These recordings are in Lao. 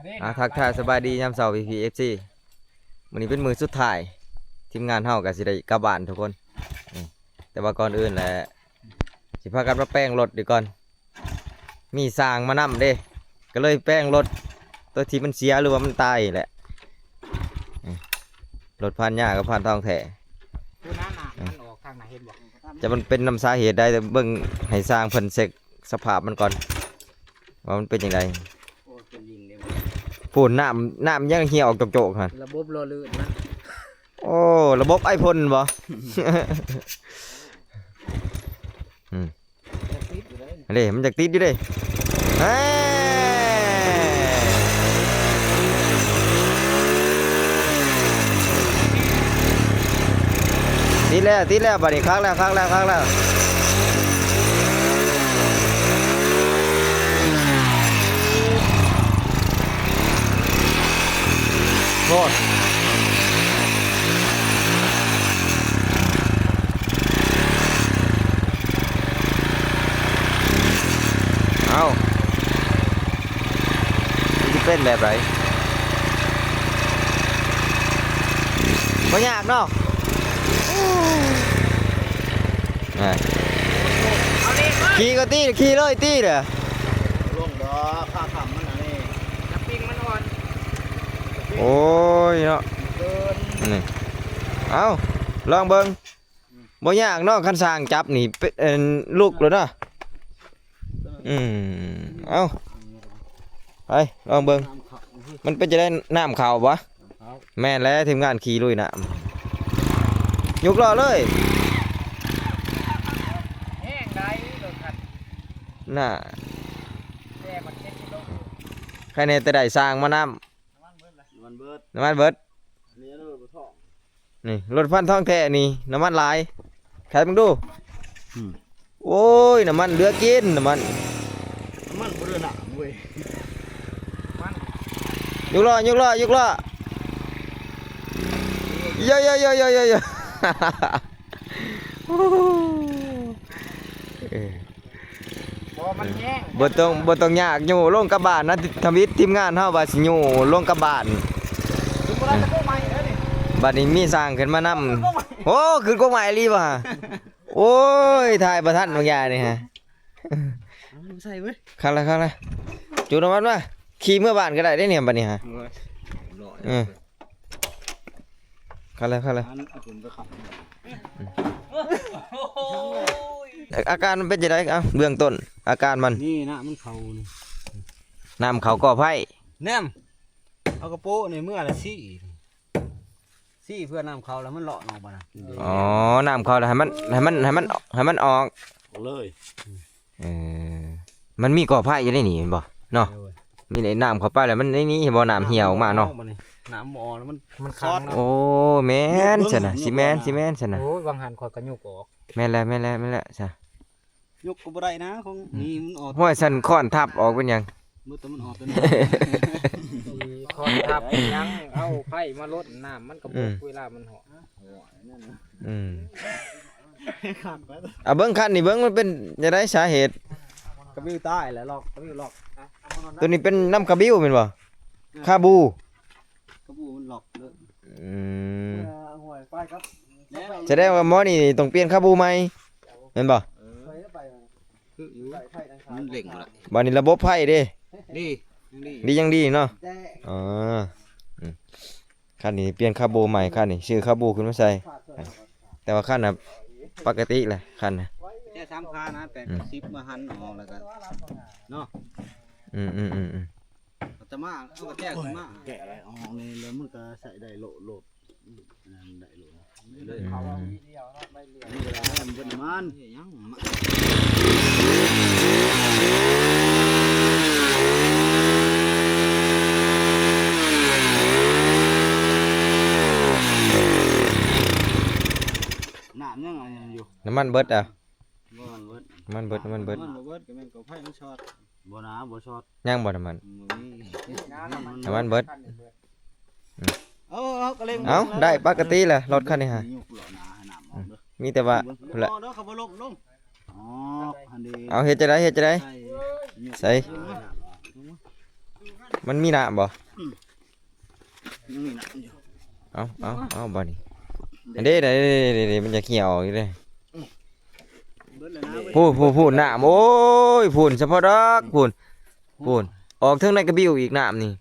ອ່າ ທັກທາຍສະບາຍດີຍາມເຊົ້າ ພີ່ໆ ເອັຟຊີ ມື້ນີ້ເປັນມື້ສຸດທ້າຍ ທີມງານເຮົາກໍຊິໄດ້ກັບບ້ານທຸກຄົນ. ນີ້ ແຕ່ວ່າກ່ອນອື່ນແຫຼະ ຊິພາກັນມາແປງລົດດີກ່ອນ ມີຊ່າງມານຳເດ້ ກໍເລີຍແປງລົດ ຕົວທີ່ມັນເສຍ ຫຼືວ່າມັນຕາຍແຫຼະ. ນີ້ ລົດພັນຍາກັບພັນທອງແທ້ ຜູ້ນັ້ນນະ ມັນອອກທາງນະ ເຫັນບໍ່? ຈະມັນເປັນນຳສາເຫດໃດ ແຕ່ເບິ່ງໃຫ້ຊ່າງເພິ່ນເຊັກສະພາບມັນກ່ອນ ວ່າມັນເປັນຈັ່ງໃດ. ໂອ້ຍ ເປັນຫຍັງເດ້ ພຸ້ນ ນ້ຳ ນ້ຳຍັງເຫ່ຍອອກໂຈກໆຫັ້ນ ລະບົບຫຼໍ່ລື່ນມັນ. ໂອ້ ລະບົບໄອພົນບໍ? ອືມ ອັນນີ້ມັນຢາກຕິດຢູ່ເດ້. ເອີ ຕິດແລ້ວ ຕິດແລ້ວ ບາດນີ້ຄັກແລ້ວ ຄັກແລ້ວ ຄັກແລ້ວ. ໂພດ ເອົ້າ ມັນຊິເປັນແບບໃດ? ບໍ່ຍາກເນາະ. ອ່າ ຂີ່ກໍຕີ ຂີ່ເລີຍຕີເດີ້. ລົງດອກ ຂາຄ້ຳມັນອັນນີ້ ສະປຣິງມັນອ່ອນ. ໂອ້ຍເນາະ ເກີນ ນີ້ ເອົ້າ ລອງເບິ່ງ. ບໍ່ຍາກເນາະ ຄັນຊ່າງຈັບນີ້ເປັນ ເອີ ລຸກໂລດເນາະ. ອືມ ເອົ້າ ໄປລອງເບິ່ງ ນ້ຳເຂົ້າ ມັນເປັນຈັ່ງໃດ? ນ້ຳເຂົ້າບໍ່? ນ້ຳເຂົ້າ ແມ່ນແລ້ວ ທີມງານຂີ່ລຸຍນ້ຳ. ຍົກລໍ້ເລີຍ ແຮງໃດລົດຄັນ ນ່າ ແຕ່ມັນເຈັດກິໂລ ໃຄແນ່ແຕ່ໄດ້ຊ່າງມານຳ. ນ້ຳມັນເບິດ ນ້ຳມັນເບິດ ນີ້ລົດບໍ່ທ້ອງ ນີ້ລົດພັນທອງແທ້ນີ້ ນ້ຳມັນຫຼາຍ ໄຂເບິ່ງດູ. ອືມ ໂອ້ຍ ນ້ຳມັນເຫຼືອກິນ ນ້ຳມັນ ນ້ຳມັນບໍ່ເຫຼືອນ້ຳເວີຍ. ມັນ ຍົກລໍ້ ຍົກລໍ້ ຍົກລໍ້ ໂຢໆໆໆໆ. ເອີ ບໍ່ ມັນແຮງ ບໍ່ຕ້ອງ ບໍ່ຕ້ອງຍາກ ໂຍລົງກັບບ້ານນະ ທຳອິດ ທີມງານເຮົາວ່າຊິໂຍລົງກັບບ້ານ. ຂຶ້ນບໍ່ໄດ້ ແຕ່ກົກໄມ້ເດີນີ້ ບັດນີ້ມີຊ່າງຂຶ້ນມານຳ. ໂອ້ ຂຶ້ນກົກໄມ້ອີ່ຫຼີບໍ່ຫະ? ໂອ້ຍ ຖ່າຍບໍ່ທັນບາງຢ່າງນີ້ຫະ. ເອົາໃສ່ເວີຍ ຄັກລະ ຄັກລະ ຈູດນ້ຳມັນມາ ຂີ່ເມືອບ້ານກໍໄດ້ເດ້ນີ້ ບັດນີ້ຫະ. ໂອ້ຍ ເອີ ຄັກແລ້ວ ຄັກແລ້ວ ອັນ ອາການມັນເປັນຈັ່ງໃດ? ເອົ້າ ເບື້ອງຕົ້ນອາການມັນ ນີ້ ນ້ຳມັນເຂົ້ານີ້ ນ້ຳເຂົ້າກໍໄຟ ແນມ ເອົາກະໂປະນີ້ເມືອລະຊີ້ ຊີ້ເພື່ອນ້ຳເຂົ້າແລ້ວມັນເລາະອອກບໍ່ນະ. ອໍ ນ້ຳເຂົ້າແລ້ວໃຫ້ມັນ ໃຫ້ມັນ ໃຫ້ມັນ ໃຫ້ມັນອອກເລີຍ. ເອີ ມັນມີກໍໄຟຢູ່ໃນນີ້ແມ່ນບໍ່ເນາະ? ໂດຍ ມີແຕ່ນ້ຳເຂົ້າໄປແລ້ວມັນໃນນີ້ເຫັນບໍ່ ນ້ຳເຫ່ຍອອກມາເນາະ. ນ້ຳບໍ່ອອກແລ້ວມັນ ມັນຂັງເນາະ. ໂອ້ ແມ່ນຊັ້ນນະ ຊິແມ່ນ ຊິແມ່ນຊັ້ນນະ. ໂອ້ຍ ຫວ່າງຫັ້ນຂ້ອຍກໍຍົກອອກ. ແມ່ນແລ້ວ ແມ່ນແລ້ວ ແມ່ນແລ້ວຊະ. ຍົກກໍບໍ່ໄດ້ນະ ຂອງ ອືມ ນີ້ມັນອອກ. ຫ້ວຍ ຊັ້ນຄ້ອນທັບອອກເປັນຫຍັງ? ໝົດແຕ່ມັນອອກຕົວນີ້ ຄ້ອນທັບຫຍັງ ເອົາໄຟມາລົດນ້ຳມັນກໍ ອືມ ບົກເວລາມັນຮ້ອນ. ອືມ ເອົາເບິ່ງຄັນນີ້ເບິ່ງ ມັນເປັນຈັ່ງໃດສາເຫດ? ກະບິວຕາຍແຫຼະ ລັອກ ກະບິວລັອກ. ຕົວນີ້ເປັນນຳກະບິວແມ່ນບໍ່? ອືມ ຄາບູ ກະບູມັນລັອກເລີຍ. ອືມ ເອີ ຫ້ວຍ ໄປກັບ ສະແດງວ່າໝໍນີ້ຕ້ອງປ່ຽນຄາບູໃໝ່ແມ່ນບໍ່? ເອີ ຄືຢູ່ ມັນເລັ່ງບໍ່ໄດ້. ບາດນີ້ລະບົບໄຟເດ້ ດີ ຍັງດີ ດີ ຍັງດີເນາະ. ອໍ ອືມ ຄັນນີ້ປ່ຽນຄາບູໃໝ່ ຄັນນີ້ຊື້ຄາບູຂຶ້ນມາໃສ່ ແຕ່ວ່າຄັນນະ ປົກກະຕິແຫຼະ ຄັນນະ ແຕ່ສາມຄານະ ແປດກັບສິບ ມາຫັນອອກແລ້ວກໍເນາະ. ອືມໆໆໆ ອາດຕະມາເອົາກະແຈຂຶ້ນມາ ແກະອອກນີ້ແລ້ວມັນກໍໃຊ້ໄດ້ໂລດ ໂລດ ອືມ ອັນນັ້ນໄດ້ໂລດ ໄດ້ເລີຍ. ອືມ ອັນນີ້ກໍໄດ້ ມັນເບິດນ້ຳມັນ ເຮັດຫຍັງ ນ້ຳຍັງອັນນັ້ນຢູ່ ນ້ຳມັນເບິດແລ້ວ. ນ້ຳມັນເບິດ ນ້ຳມັນເບິດ ນ້ຳມັນເບິດ ນ້ຳມັນບໍ່ເບິດກໍແມ່ນກໍໄຟມັນຊັອດ. ບໍ່ນາ ບໍ່ຊັອດ ຍັງບໍ່ນ້ຳມັນ ບໍ່ມີ ນ້ຳມັນເບິດ. ເອົາ ເອົາ ກໍເລັ່ງ ເອົາ ໄດ້ປົກກະຕິແຫຼະ ລົດຄັນນີ້ຫາ ມີແຕ່ວ່າພຸ້ນແຫຼະ. ອໍ ເອົາ ເຮັດຈັ່ງໃດ ເຮັດຈັ່ງໃດ ໃສ່ ໃສ່ ໃສ່. ມັນມີນ້ຳບໍ່? ອືມ ຍັງມີນ້ຳຢູ່. ເອົາ ເອົາ ເອົາ ບາດນີ້ ອັນເດ້ ເດ້ ເດ້ ເດ້ ມັນຈະເຂ່ຍອອກອີກເດ້. ເບິດແລ້ວນະ ພຸ້ນ ພຸ້ນ ພຸ້ນ ນ້ຳ ໂອ້ຍ ພຸ້ນ ສະເພາະດອກ ພຸ້ນ ພຸ້ນ ອອກເທິງໃນກະບິວອີກນ້ຳນີ້.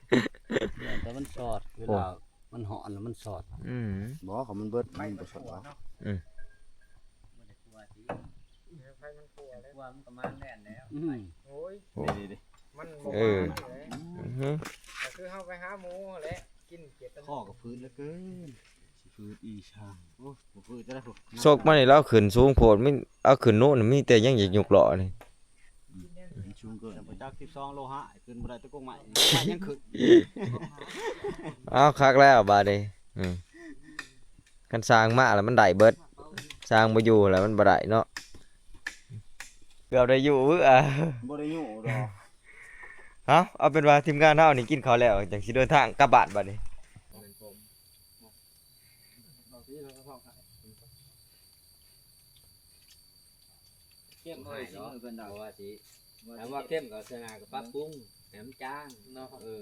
ເອີ ແຕ່ມັນຊອດ ເວລາ ໂອ້ ມັນຮ້ອນແລ້ວມັນຊອດ. ອືມ ບໍ່ ຄັນມັນເບິດມັນບໍ່ຊອດດອກ. ອືມ ໄຟມັນຂົ້ວແລ້ວ ຂົ້ວມັນກໍມາແລ່ນແລ້ວ. ອືມ ໂອ້ຍ ໂອ້ ນີ້ໆໆ ມັນບໍ່ ເອີ ມາເລີຍ. ອືຮຶ ກໍຄືເຮົາໄປຫາໝູຫັ້ນແຫຼະ ກິນເກັບ ຄໍກໍຟືດເຫຼືອເກີນ. ຟືດອີ່ຊ່າງ ໂອ້ຍ ບໍ່ຟືດຈະໄດ້ພຸ້ນ. ຊກມານີ້ລາວຂຶ້ນສູງໂພດ ມີ ເອົາຂຶ້ນໂນ້ນ ມີແຕ່ຍັງຢາກຍົກລໍ້ນີ້. ອືມ ມັນສູງເກີນ ແຕ່ບໍ່ຈັກສິບສອງໂລຫະ ຂຶ້ນບໍ່ໄດ້ແຕ່ກົກໄມ້ ໄມ້ຍັງຂຶ້ນ. ເອົາ ຄັກແລ້ວບາດນີ້. ອືມ ຄັນຊ່າງມາແລ້ວມັນໄດ້ເບິດ ຊ່າງບໍ່ຢູ່ແລ້ວມັນບໍ່ໄດ້ເນາະ. ເກືອບໄດ້ຢູ່ເວີ້ຍ ບໍ່ໄດ້ຢູ່ດອກ. ເອົາ ເອົາເປັນວ່າທີມງານເຮົານີ້ກິນເຂົ້າແລ້ວ ຈັ່ງຊິເດີນທາງກັບບ້ານບາດນີ້. ເຂັ້ມ ເອີຍ ຊິເພິ່ນດອກ ວ່າຊິ ຖ້າວ່າເຂັ້ມກໍຊະນະ ກໍປັບປຸງໃຫ້ມັນຈາງເນາະ. ເອີ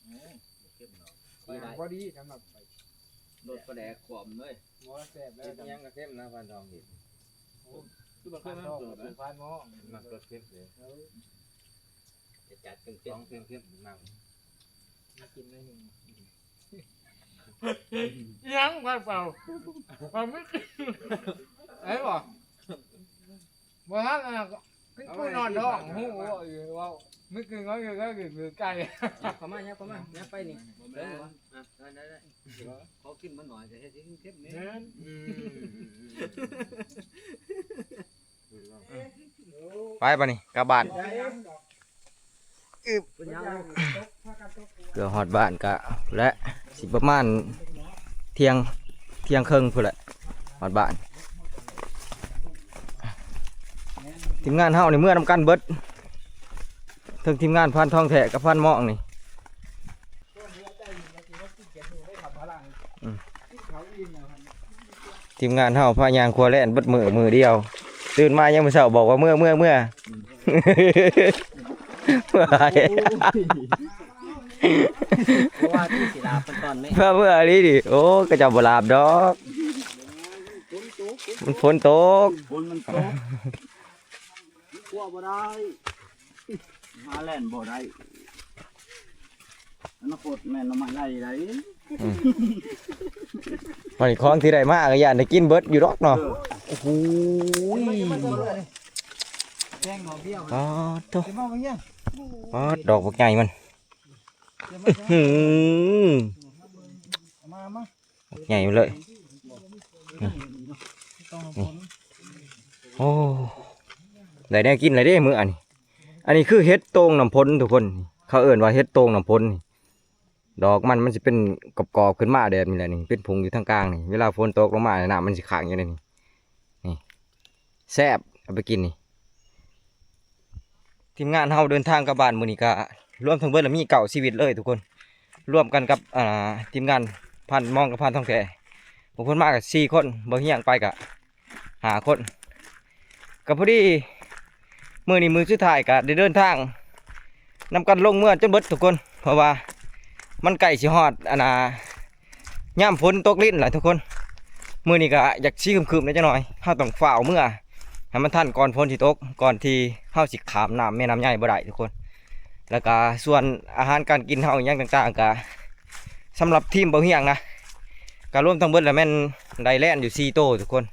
ເອີ ບໍ່ເຂັ້ມດອກ ພໍດີສຳລັບຂ້ອຍ ລົດປາແດກຂວມເລີຍ. ບໍ່ ແຊບແລ້ວ ເຮັດຫຍັງກໍເຄັມນະ ພານທອງເຮັດ. ໂອ້ ຄືບໍ່ເຄີຍມາເກີດນະ ພານໝໍ ມັກລົດເຄັມເດ້. ເອີ ຈະຈັດເຄັມໆ ຂອງເຄັມໆ ນຳ ມາກິນໜ້ອຍໜຶ່ງ. ອີຫຍັງ ຄວາຍເປົ່າ ຄວາຍ ໄອ້ບໍ່ ບໍ່ທັນນະ ຄືນອນທ້ອງ ຮູ້ບໍ່ ເວົ້າ ມື້ຄືນເຂົາເອີ້ນວ່າກິນໄກ່. ເຂົ້າມາ ຍັບເຂົ້າມາ ຍັບໄປນີ້ ບໍ່ແມ່ນ ເອີ ອ່ະ ໄດ້ໆ ຂໍກິນມັນໜ້ອຍ ຈະເຮັດໃຫ້ເຄັມແດ່. ອືມ ໄປບາດນີ້ ກັບບ້ານ. ອຶບ ເກືອບຮອດບ້ານກະ ແລະ ຊິປະມານທ່ຽງ ທ່ຽງເຄິ່ງພຸ້ນແຫຼະ ຮອດບ້ານ. ທີມງານເຮົານີ້ເມືອນຳກັນເບິດ ເຖິງທີມງານພານທອງແທ້ກັບພານມອງນີ້. ອືມ ທີມງານເຮົາພາຍ່າງຂົວແລ່ນເບິດມື້ ມື້ດຽວ ຕື່ນມາຍາມມື້ເຊົ້າບອກວ່າເມືອ ເມືອ ເມືອ ເມືອ. ໂອ້ຍ ບໍ່ວ່າທີ່ຊິລາບເພິ່ນຕອນນີ້ ເມືອ ເມືອອີ່ຫຼີນີ້. ໂອ້ ຂະເຈົ້າບໍ່ລາບດອກ ມັນຝົນຕົກ ຝົນມັນຕົກ. ຂົ້ວບໍ່ໄດ້ ຫາແລ່ນບໍ່ໄດ້ ອະນາຄົດແມ່ນໜໍ່ໄມ້ໄລ່ໄດ໋. ອືມ ບັດນີ້ຂອງທີ່ໄດ້ມາກໍຢ້ານໄດ້ກິນເບິດຢູ່ດອກເນາະ. ເອີ ໂອ້ໂຫ ປາດໂທ້ ປາດ ດອກບັກໃຫຍ່ມັນ ອື້ຫື ມາ ມາ ໃຫຍ່ເລີຍ ນີ້ ນີ້ ໂອ້ ໄດ້ແນວກິນແລ້ວເດ້ມື້ອັນນີ້. ອັນນີ້ຄືເຫັດໂຕ່ງນ້ຳຝົນທຸກຄົນ ເຂົາເອີ້ນວ່າເຫັດໂຕ່ງນ້ຳຝົນນີ້ ດອກມັນ ມັນຊິເປັນກອບໆຂຶ້ນມາແບບນີ້ແຫຼະນີ້ ເປັນຜຸ່ງຢູ່ທາງກາງນີ້ ເວລາຝົນຕົກລົງມາ ນ້ຳມັນຊິຂັງຢູ່ໃນນີ້ ນີ້ ແຊບ ເອົາໄປກິນນີ້. ທີມງານເຮົາເດີນທາງກັບບ້ານມື້ນີ້ກະລວມທັງເບິດລະມີເກົ້າຊີວິດເລີຍທຸກຄົນ ລວມກັນກັບ ອ່າ ທີມງານພານມອງກັບພານທອງແທ້ ບາງຄົນມາກະສີ່ຄົນ ບໍ່ຮຽງໄປກະຫ້າຄົນ. ກະພໍດີມື້ນີ້ມື້ສຸດທ້າຍກະໄດ້ເດີນທາງນຳກັນລົງເມືອຈົນເບິດທຸກຄົນ ເພາະວ່າມັນໃກ້ຊິຮອດ ອັນນ່າ ຍາມຝົນຕົກລິນແຫຼະທຸກຄົນ. ມື້ນີ້ກະຢາກຊິຄຶມໆແດ່ຈັກໜ້ອຍ ເຮົາຕ້ອງຟ້າວເມືອໃຫ້ມັນທັນກ່ອນຝົນຊິຕົກ ກ່ອນທີ່ເຮົາຊິຂ້າມນ້ຳແມ່ນ້ຳໃຫຍ່ບໍ່ໄດ້ທຸກຄົນ. ແລ້ວກະສ່ວນອາຫານການກິນເຮົາອີ່ຫຍັງຕ່າງໆ ກະສຳລັບທີມເບົາຮຽງນະ ກະລວມທັງເບິດລະແມ່ນໄດ້ແລ່ນຢູ່ສີ່ໂຕທຸກຄົນ.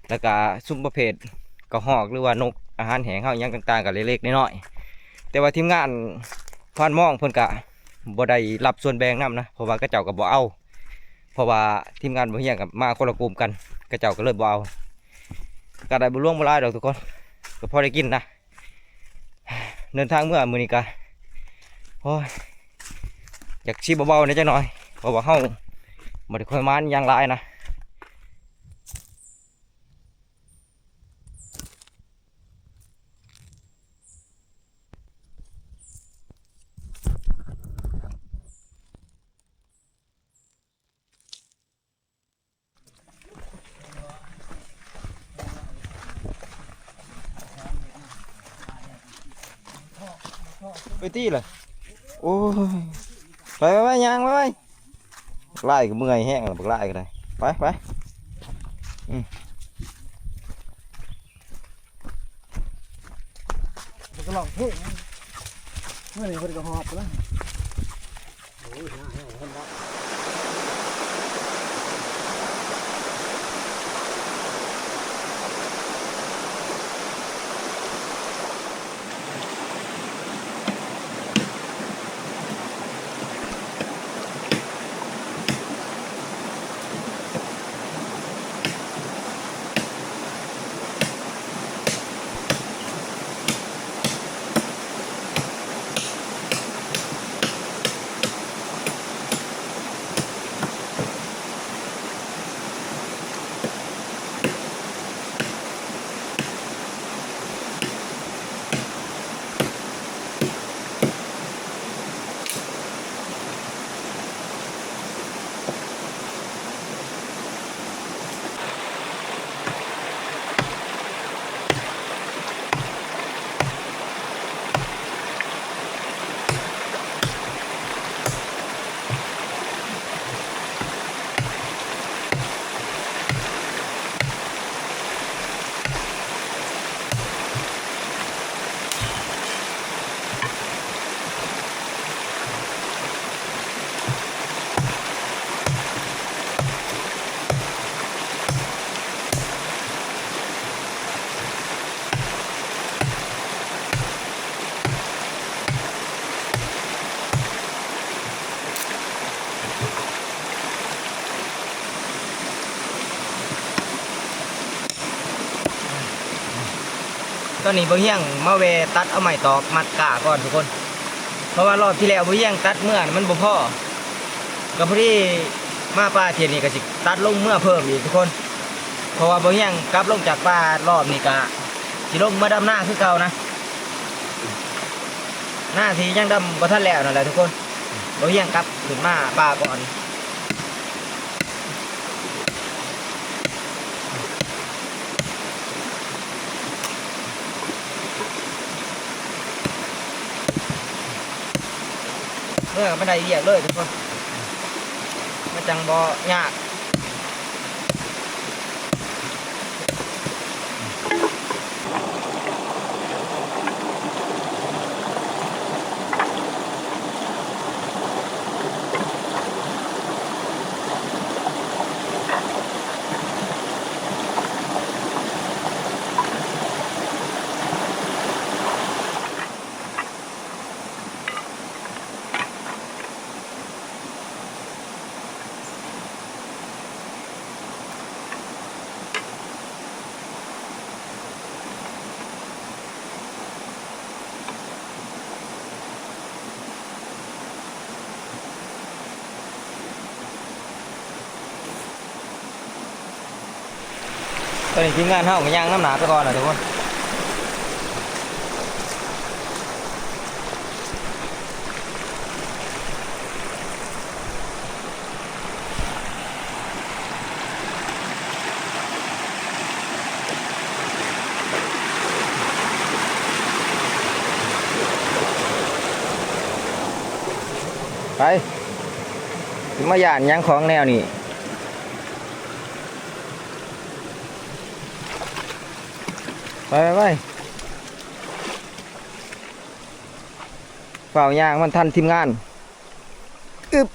ແລ້ວກະຊຸມປະເພດກະຮອກ ຫຼືວ່ານົກ ອາຫານແຫ້ງເຮົາອີ່ຫຍັງຕ່າງໆ ກະເລັກໆນ້ອຍໆ ແຕ່ວ່າທີມງານພານມອງເພິ່ນກະບໍ່ໄດ້ຮັບສ່ວນແບ່ງນຳນະ ເພາະວ່າເຂົາເຈົ້າກະບໍ່ເອົາ ເພາະວ່າທີມງານເບົາຮຽງກະມາຄົນລະກຸ່ມກັນ ເຂົາເຈົ້າກະເລີຍບໍ່ເອົາ. ກະໄດ້ບໍ່ຫຼວງບໍ່ຫຼາຍດອກທຸກຄົນ ກະພໍໄດ້ກິນນະ. ເດີນທາງເມືອມື້ນີ້ກະ ໂອ້ຍ ຢາກຊິເບົາໆແດ່ຈັກໜ້ອຍ ເພາະວ່າເຮົາບໍ່ໄດ້ຄ່ອຍມານຫຍັງຫຼາຍນະ. ไปตี้เลย โอ้ย ไปไปไปย่างไปไป บักหลายก็เมื่อยแฮงแล้ว บักหลายก็ได้ ไปไป อืม มันก็ร้องเพลงนะ เมื่อนี้เพิ่นก็หอบไปแล้ว โอ้ย หน้าแห้งเพิ่นดอก ตอนนี้บ่าวเฮียงมาแวะตัดเอาไม้ตอกมัดก้าก่อนทุกคน เพราะว่ารอบที่แล้วบ่าวเฮียงตัดเมือมันบ่พอ ก็พอดีมาป่าเที่ยนี้ก็สิตัดลงเมือเพิ่มอีกทุกคน เพราะว่าบ่าวเฮียงกลับลงจากป่ารอบนี้ก็สิลงเมือดำนาคือเก่านะ นาที่ยังดำบ่ทันแล้วนั่นแหละทุกคน บ่าวเฮียงกลับขึ้นมาป่าก่อน เมือมันได้เวียกเลยทุกคน มันจั่งบ่ยาก ตอนนี้ทีมงานเฮาก็ย่างนำหน้าไปก่อนล่ะทุกคน ไป สิมาย่านหยังของแนวนี้ ไป ไป ไป ฟ้าวย่างมันทันทีมงาน อึบ